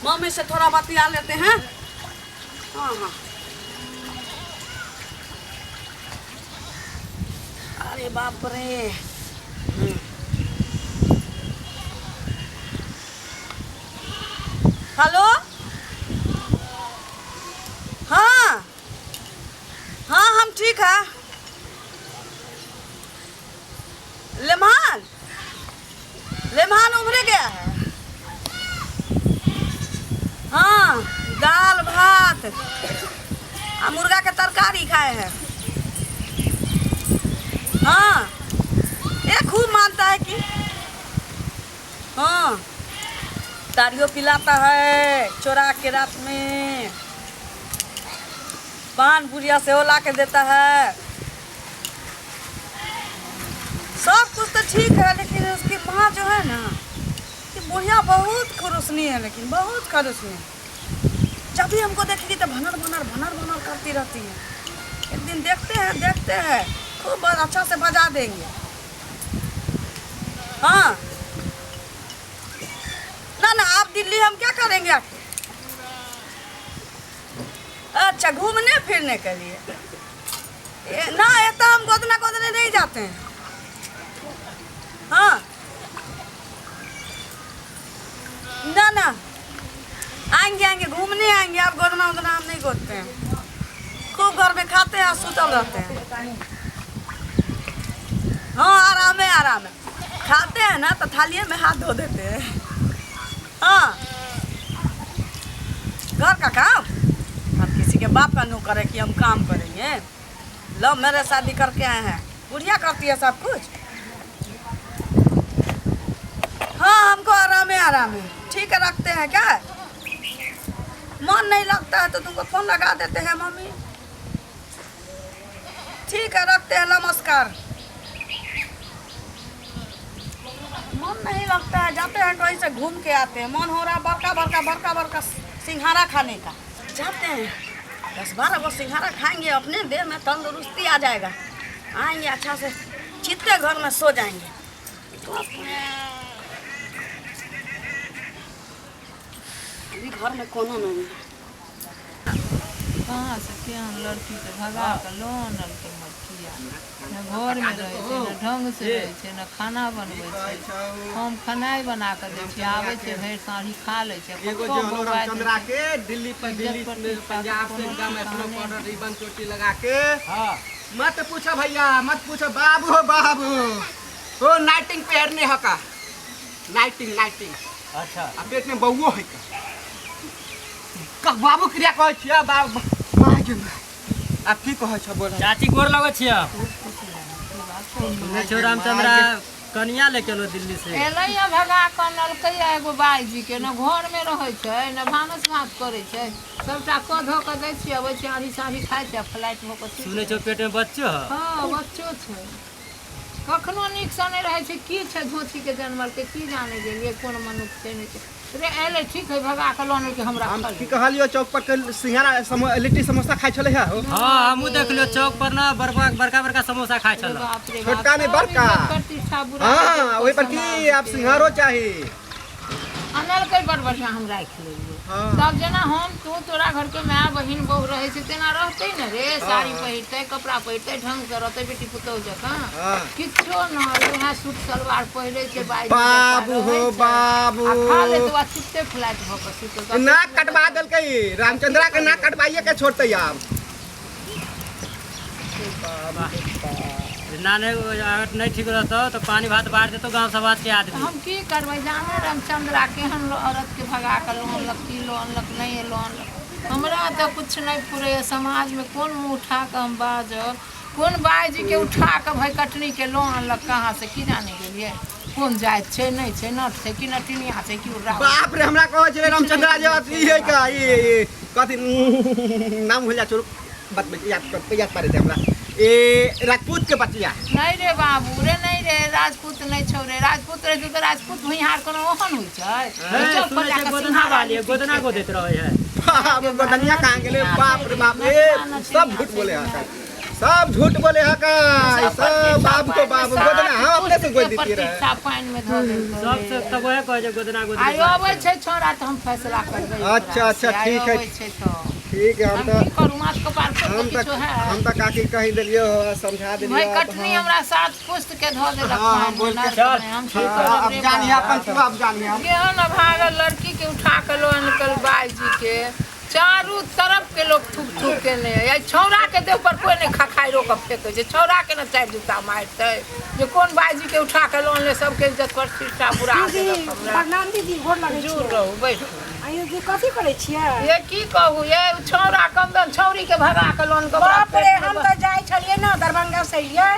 Mummy से थोड़ा बतिया लेते हैं। हाँ हाँ, अरे बाप रे। हेलो, हाँ हाँ, हम ठीक है। लेमान लेमान उभरे गया है। हाँ, दाल भात आ मुर्गा के तरकारी खाए हैं। हाँ, ये खूब मानता है कि हाँ, तारियों पिलाता है चोरा के रात में, पान पुड़िया सेहो ला के देता है। सब कुछ तो ठीक है, लेकिन उसकी माँ जो है ना, कि बुढ़िया बहुत खड़ूसनी है, लेकिन बहुत खड़ूसनी है। जब भी हमको देखेगी तो भनर भनर भनर भनर करती रहती है। एक दिन देखते हैं, देखते हैं, खूब अच्छा से बजा देंगे। हाँ ना ना, आप दिल्ली हम क्या करेंगे आके? अच्छा, घूमने फिरने के लिए। ना, ये तो हम गोदना गोदने नहीं जाते हैं। हाँ ना ना, आएंगे आएंगे, घूमने आएंगे। आप गोदना उदना हम नहीं गोदते हैं, खूब घर में खाते हैं, सुतल रहते हैं। हाँ, आराम है, आराम है। खाते हैं ना तो थालिए में हाथ धो देते हैं। हाँ, घर का काम हम किसी के बाप का नौकर है कि हम काम करेंगे? लव मेरे शादी करके आए हैं, बुढ़िया करती है सब कुछ। हाँ, हमको आराम है, आराम है। ठीक है, रखते हैं। क्या है, मन नहीं लगता है तो तुमको फोन लगा देते हैं मम्मी। ठीक है, रखते हैं, नमस्कार। मन नहीं लगता है, जाते हैं कहीं से घूम के आते हैं। मन हो रहा है बड़का बड़का बड़का बड़का सिंघाड़ा खाने का। जाते हैं 10-12 गो सिंघाड़ा खाएंगे, अपने देह में तंदुरुस्ती आ जाएगा। आएंगे अच्छा से चित्ते घर में सो जाएंगे। अभी घर में कोनो नहीं है। कहाँ से केहन लड़कीके भगा कऽ लऽ आनलकै मरकिया। ने घरमे रहै छै, ने ढङ्गसँ रहै छै, ने खाना बनबै छै। हम खेनाइ बना कऽ दै छियै, आबै छै भरि साँझ खा लै छै। एगो कतबो जे हलो बौआइ दै रामचंद्रा छै, के दिल्ली पर इज्जत दिल्ली प्रतिष्ठाके पंजाब से कोनो एकदम एथनो ठिकाने पाउडर नहि। रिबन चोटी लगा के। हाँ मत पूछो भैया, मत पूछो बाबू हो बाबू हो, नाइटिंग पहनने हका, नाइटिंग नाइटिंग। अच्छा। आ पेट में बउओ है का बाबू क्रिया कहै छियै बाबू माय गे माय। आब की कहै छ बोल। चाची गोर लगै छियै। सुनै छियौ रामचंद्रा कनिया लेके एलो दिल्ली से? एलै हँ भगा कऽ अनलकै हँ एगो बाइजीके। ने घरमे रहै छै, ने भानस भात करै छै। सबटा कऽ धऽ कऽ दै छियै, अबै छै आँधी साँधी खाइ छै आ फ्लाइट भऽ कऽ सुति सुनै रहै छियौ पेट में बच्चो है? हँ, बच्चो छै। कखनो नीकसँ नहि रहै छै। की छै धोछीके जनमलकै की जाने गेलियै, कोन मनुख छै नहि छै रे। एलै ठीक है, भगा कऽ लऽ आनलकै हमरा। हम की खले कहलियो, चौक पर के सिंघाड़ा लिट्टी समोसा खाइ छलै है हो। हाँ, हमहूँ देखलियो चौक पर ना बड़का बड़का बड़का समोसा खाइ रे छल। बाप रे बाप, छोटका नहि सब बड़का। इज्जत प्रतिष्ठा बुरा हाँ, ओहि पर की आब सिंघारो चाही। अनलकै बड़ बढ़िआँ, हम राखि लेलियै। हाँ। तब जेना हम तू तोरा घरके माय बहिन बहु रहै छै तेना रहतै ने रे। साड़ी पहिरतै, कपड़ा पहिरतै, ढङ्गसँ रहतै बेटी पुतहु जकाँ। हाँ। किछो न, उएह सूट सलवार पहिरै छै बाइ बाबू हो बाबू। आ खा लेतौ आ चुपते फ्लाइट भऽ कऽ सुततौ। नाक कटवा देलकै रामचंद्रा के, नाक कटवाइए के छोड़तै आब। ना नहीं, अगर नहीं ठीक रहतो तो पानी भात बांट देतो गांव समाज के आदमी। हम की करबै जानो रामचंद्रा केहन औरत के भगा कऽ लऽ अनलक, की लऽ अनलक, नहि लऽ अनलक। हमरा तऽ किछु नहि फुरैए। समाजमे कोन मुँह उठा कऽ हम बाजब? कोन बाइजीके उठा कऽ भाय कटनीके लऽ अनलक कहाँसँ की जाने गेलियै, कोन जाति छै नहि छै, नट छै कि नटिनिया छै कि उर्रा। बाप रे, हमरा कहै छलै रामचंद्रा जे अथी है का ई कथी नाम भूल जा, छोड़ू, बतबै याद कर, याद पारे दे हमरा, ए राजपूत के बचिया। नहि रे बाबू रे, नहि रे, राजपूत नहि छौ रे। राजपूत रहै तऽ राजपूत भुइहार कोनो ओहन होइ छै? हे, चौक पर सुनै जाकऽ छियै गोदना सिंघाड़ा वाली लिट्टी गोदना खेतै। गोदैत रहै है। बाप, गोदनिया कहाँ गेलै? बाप रे बाप, ए सब झूठ बोले है, सब झूठ बोले हा का सब सब बाप को बाप गोदना हम अपने से गोद देती रहे प्रतिष्ठा पानि में धऽ देलकै। सब से तब वह कहे जे गोदना गोदनी आइ अबै छै छौड़ा तऽ हम फैसला करबै ओकरा अच्छा, अच्छा, से। आइ ठीक है। अबै छै तऽ ठीक है हम हम तो की करू माथ कपार पर हम किछो तो है हम तो काकी कही देलियो हो समझा देलियो भाई अब कटनी हाँ। हमरा सात पुस्त के धऽ देलक हाँ, पानि में, बोल के नर्क चल। में। हम की हाँ, करब अब रे जानिए बाबा? अपन तू अब जानिए हम केहन अभागल लड़की के उठा के लो अनकल बाई जी के चारू तरफ के लोग थूक थूक के ने आई छौड़ा के देह पर कोई नहीं खखाइरो के फेंके छै छौड़ा के ने चारि जूता मारतै जे कोन बाई जी के उठा के लो अनले सबके इज्जत प्रतिष्ठा बुरा देलक हमरा प्रणाम दीदी गोर लगै जुड़ छियै रहू बैठू आइयो जी कथी करै छियै ये की कहू ये छौड़ा कमदन छौड़ी के भगा के लोन के ओकरा बाप रे पेट में हम तऽ जाइ छलियै ने दरभंगा से एलियै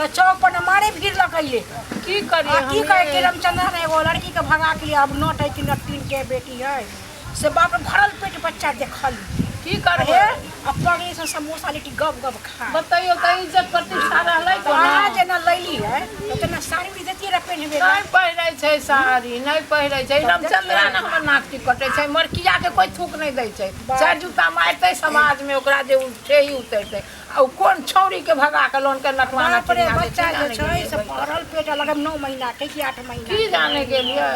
तऽ चौक पर ने मारे भीड़ लगैले की करिए आ की कहे कि रामचंद्र ने एगो लड़की के भगा के लिए अब नट है कि नटीन के बेटी है से बाप रे भरल पेट बच्चा देखल की करबै अरे आ पगड़ी से समोसा लिट्टी गप गप खा बतैयो तऽ इज्जत प्रतिष्ठा रहलै तऽ अहाँ कोना जेना लैली है तऽ तेना साड़ी उड़ी देतियै रह पेन्हबे ला। नहि पहिरै छै साड़ी नहि पहिरै छै रामचंद्रा ने हमर नाक कटै छै मरकिया के कोई थूक नहि दै छै चारि जूता मारतै समाज में ओकरा जे ठेही उतरतै आ ओ कोन छौड़ी के भगा के लोन के नटवा बाप रे नटिनिया के बच्चा की जे जाने छै गेलियै से भरल पेट लगम 9 महीना के कि 8 महीना की जाने गेलियै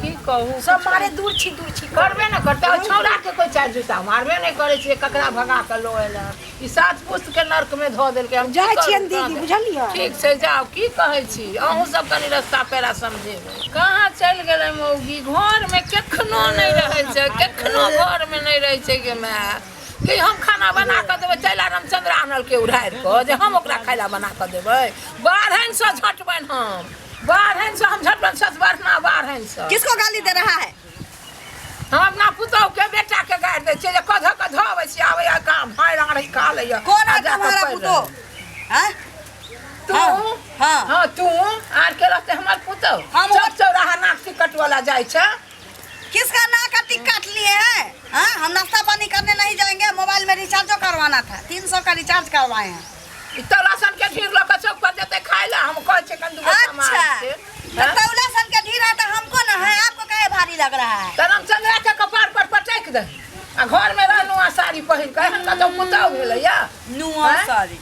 की कहू सब मारे दूर छी दूर छी करबे ने करतै ओ छौड़ा के कोई चारि जूता मारबे नहि करै छै ककरा भगा के लो एलै ई सात पुस्त के नर्क में धऽ देलकै हम की जाइ करू? छियनि दीदी बुझलियै ठीक छै जाउ की कहै छी अहूँ सब कनि रस्ता पेरा समझेबै कहाँ चलि गेलै मौगी घरमे कखनो नहि रहै छै कखनो घरमे नहि रहै छै गे माय कि हम खाना बना कऽ देबै चलि रामचंद्र आनलकै उड़ारि कऽ जे हम ओकरा खाय लए बना कऽ देबै बाढ़निसँ झटबनि हम बाढ़निसँ हम झटबनि सतबरना बाढ़निसँ किसको गाली दे रहा है हम अपना पुतहु के बेटा के गारि दै छियै जे कधऽ कऽ धऽ अबै छियै आबैया काम भाँइ राँड़ी खा लैया कौन आ है जा कऽ तुम्हारा पड़ि पुतो रहल। हैं? तू हाँ, हाँ। हाँ तू आर के रहते हमर पुतहु हम चौक चौराहा नाक टिकट वाला जाइ छै किसका नाक का टिक काट लिए हैं हाँ हम नाश्ता पानी करने नहीं जाएंगे मोबाइल में रिचार्जो करवाना था 300 का रिचार्ज करवाए हैं ई तौला सन के ढीर लऽ कऽ चौक पर जेतै खाय लए हम कहै छियै कनि दूगो सामान अच्छा छै तो तौला सन के ढीर है तो हमको ना है आपको काहे भारी लग रहा है तऽ रामचंद्रा के कपार पर पटकि दही आ घर में रह नुआ साड़ी पहिर कऽ एहन कतौ पुतहु भेलैया नुआ हैं? साड़ी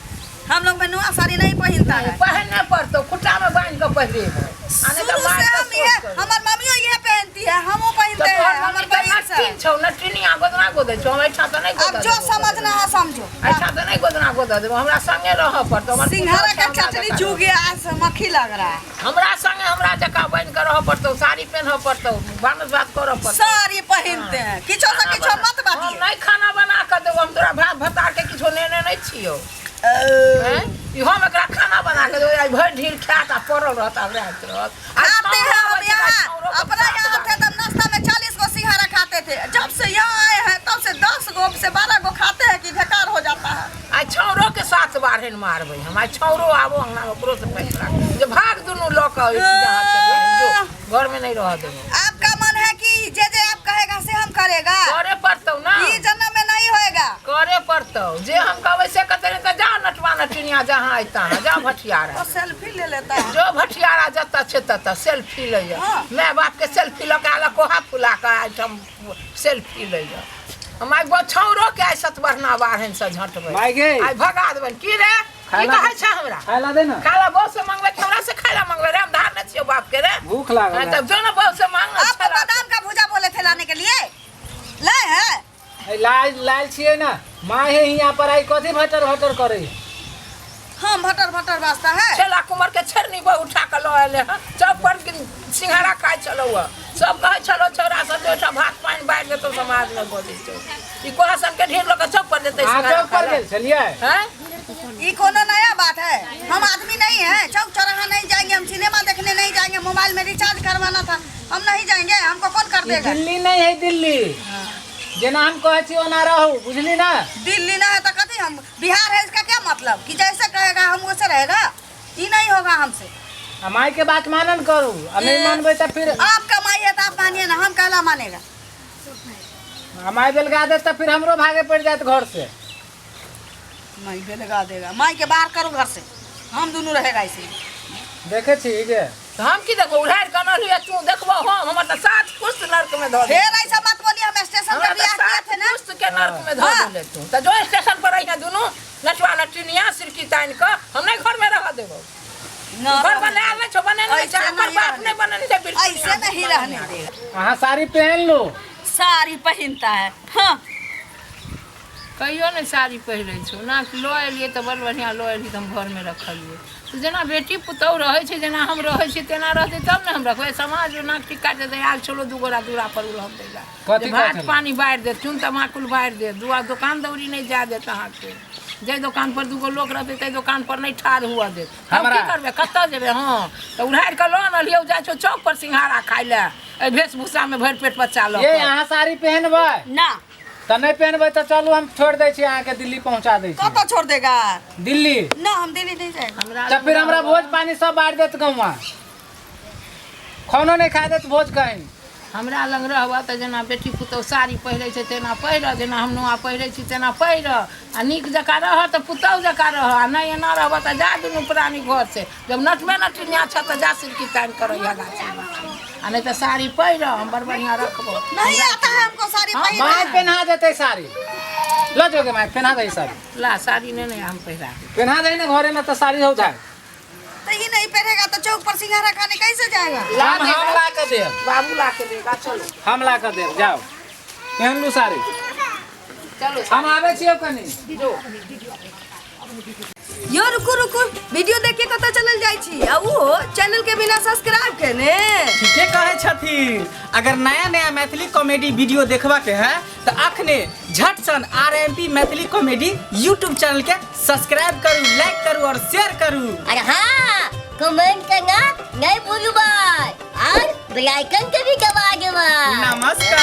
हम लोग में नुआ साड़ी नहीं पहनता है पहिरने पड़तौ खुट्टा में बान्हि कऽ पहिरेबै आ नहि तऽ शुरू से मारि कऽ हम ये सोच करबै। हमार मम्मियों ये पहनती है हमहू तऽ पहनते तोहर हैं मम्मी हमार तऽ बहन नट्टिन सब छौ नट्टिनिया गोदना गोदै छौ हम एहिठाम तऽ नहि अब गोदऽ जो देबौ। समझना है समझो एहिठाम तऽ नहि गोदना गोदऽ देबौ हमरा संगे रहऽ पड़तौ हमर सिंघाड़ा पुतहु का छै हमरा चटनी जकाँ चू गया आज मक्खी लग रहा है हमरा संगे हमरा जकाँ बनि कऽ रहऽ पड़तौ साड़ी पेन्हऽ पड़तौ भानस भात करऽ पड़तौ साड़ी पहनते हैं किछो से किछो मत हम बाजिए नहि खाना बना कऽ देबौ हम तोरा भात भतार के किछो नेने नहि छियौ हैं? ई हम एकरा खाना बना के देबै आइ भरि ढीर खायत आ पड़ल रहत आ राति रहत आइ खाते छाउरो हैं हम आबै छै, आइ यहाँ छाउरो के अपना साथ यहाँ थे बात। तब नाश्ता में 40 गो सिंघाड़ा खाते थे जब से यहाँ आए हैं तब से 10 गो से 12 गो खाते हैं कि बेकार हो जाता है आइ छाउरो के साथ बाढ़नि मारबै हम आइ छाउरो आबो अंगना मे ओकरो से फैसला जे भाग दुनू लऽ कऽ अबै छी जहाँ चलबै, जो घर में नहीं रह देबो आपका मन है कि जे जे आप कहेगा से हम करेगा करे पड़तौ ना ये जन्म में नहीं होएगा करे पड़तौ जे हम कहबै से कहतै नहि तऽ जा नटवा नटिनिया जहाँ अयता जा भटियारा वो सेल्फी ले लेता है जो भटियारा जतऽ छै ततऽ सेल्फी लैए हाँ। माय बापके सेल्फी लऽ कऽ आयल कोहा फुला कऽ एहिठाम सेल्फी लैए हम आइ छौड़ोके आइ सतबरना बाढ़निसँ झँटबै माय गे आइ भगा देबनि की रे की खाय ला- कहै छै हमरा खाय ला दे ना खाला बहू से मांगबै कि हमरा से खाय ला मांगबै रे हम धार नहि छियौ बाप के रे भूख लागल हाँ, है। तब जो ने बहू से मांग ना आपको बादाम का भुजा बोले थे लाने के लिए लाए हैं ए, लाल लाल छियै ना माँ हे हियाँ पर आई कथी भटर भटर करे हम भटर भटर वास्ता है छेला कुमर के छेरनी बहु उठा के लऽ एलै हँ चौक पर के सिंघाड़ा खाइ छलौ हँ सब कहै छलौ छौड़ा सब जे ओहिठाम भात पानि बाढ़ि देतौ समाजमे बजै छौ ई कोहा सबके ढेर लऽ कऽ चौक पर जेतै अहाँ सिंघाड़ा चौक पर खाइ लए गेल छलियै हैं ये कोनो नया बात है हम आदमी नहीं है चौक चौराहा नहीं जाएंगे हम सिनेमा देखने नहीं जाएंगे मोबाइल में रिचार्ज करवाना था हम नहीं जाएंगे हमको कौन कर ई देगा दिल्ली नहीं है दिल्ली जेना हम कहै छी ओना रहू बुझली ना दिल्ली ना है तो कथी हम बिहार है इसका क्या मतलब कि जैसे कहेगा हम वैसे रहेगा ये नहीं होगा हमसे आ माय के बात मानन करू आ नहीं मानबै तऽ फिर आप कमाई है तो आप मानिए ना हम कहला मानेगा आ माय बेलगा देत तऽ फिर हमरो भागे पड़ि जायत घर से माई पे लगा देगा माई के बाहर करो घर से हम दोनों रहेगा ऐसे देखै छी जे तऽ हम की देखबो उड़ारि कऽ अनलियै तू देखबो हम हमर तऽ सात पुस्त नर्क में धऽ देलकै। फिर ऐसा मत बोलिए हम स्टेशन हमरा पे तऽ बियाह किए सात थे ना पुस्त के नर्क में धऽ हाँ। देले तू तऽ जो स्टेशन पर रहिहे दुनू नचवा नचनिया सिरकी तानि कऽ हम नहि घरमे रहऽ देबौ। ना। घर बनायल नहि छौ, बनेने नहि छौ, ऐसे हमर नहीं बाप रहने। नहि बनेने छै, बिल्कुल ऐसे नहीं रहने देगा। अहाँ साड़ी पहन लू। साड़ी पहनता है हाँ। कहियो नहि साड़ी पहिरै छौ ना। लऽ एलियै तऽ बड़ बढ़िआँ लऽ एलियै, तऽ हम घरमे रखलियै। तऽ जेना बेटी पुतहु रहै छै, जेना हम रहै छियै तेना रहतै तब ने हम रखबै। समाजमे नाक टिक्का देतै। आयल छलो दू गोरा दूरा पर उड़हब दै लए। कथी जे भात कहै छलै? पानी बारि देत, चून तमाकुल बारि देत, दुआ दोकान दौरी नहि जाय देत अहाँके। जाहि दोकान पर दूगो लोक रहतै ताहि दोकान पर नहि ठाढ़ हुअ देत। हम हमरा? की करबै, कतऽ जेबै? हँ, तऽ उड़ारि कऽ लऽ अनलियै। जाइ छौ चौक पर सिंघाड़ा खाय लए एहि वेशभूषामे भरि पेट बच्चा लऽ ये कऽ। अहाँ साड़ी पहनबै? ना। तऽ नहि पहनबै तऽ चलू, हम छोड़ि दै छी अहाँके, दिल्ली पहुँचा दै छी। कब छोड़ देगा? दिल्ली। ना, हम दिल्ली नहीं जाएंगे। हमरा तऽ फिर हमरा भोज पानी सब बाँटि देत, गौवा खानो नहि खा देत भोज कहीं। हमरा लग रहबह तऽ जेना बेटी पुतहु साड़ी पहिरै छै तेना पहिरह, जेना हम नुआ पहिरै छी तेना पहिरह, आ नीक जकाँ रहह तऽ पुतहु जकाँ रहह, आ नहि एना रहबह तऽ जा दुनू प्राणी घर से। जब नटमे नटिनिया छह तऽ जा सिरकी तानि कऽ रहिह गाछी आ नहि तऽ साड़ी पहिरह, हम बड़ बढ़िआँ रखबह। नहीं आता है हमको साड़ी हाँ, पहनना। माय पहना देतै साड़ी। लऽ जोगे माय, पहना दे साड़ी। ला साड़ी ने नहि, हम पहिरा देब। पहना दे ने, घरे में तऽ साड़ी हो जाए। तो ये नहीं पहनेगा तो चौक पर सिंघाड़ा खाने कैसे जाएगा? हम ला कऽ देब। बाबू ला के देगा, चलो। हम ला कऽ देब, जाओ पहन लू साड़ी। चलो। हम आबै छियै कनी। जो। यो रुकू रुकू, वीडियो देख के कतऽ चलल जाइ छी आ उहो चैनल के बिना सब्सक्राइब केने? ठीके कहै छथिन। अगर नया नया मैथिली कॉमेडी वीडियो देखबा के है तऽ अखने झट सन RMP Maithili comedy YouTube channel के सब्सक्राइब करू, लाइक करू और शेयर करू। और हाँ, कमेंट करना नहीं भूलू भाई, और बेल आइकन के भी दबा देबा। नमस्कार।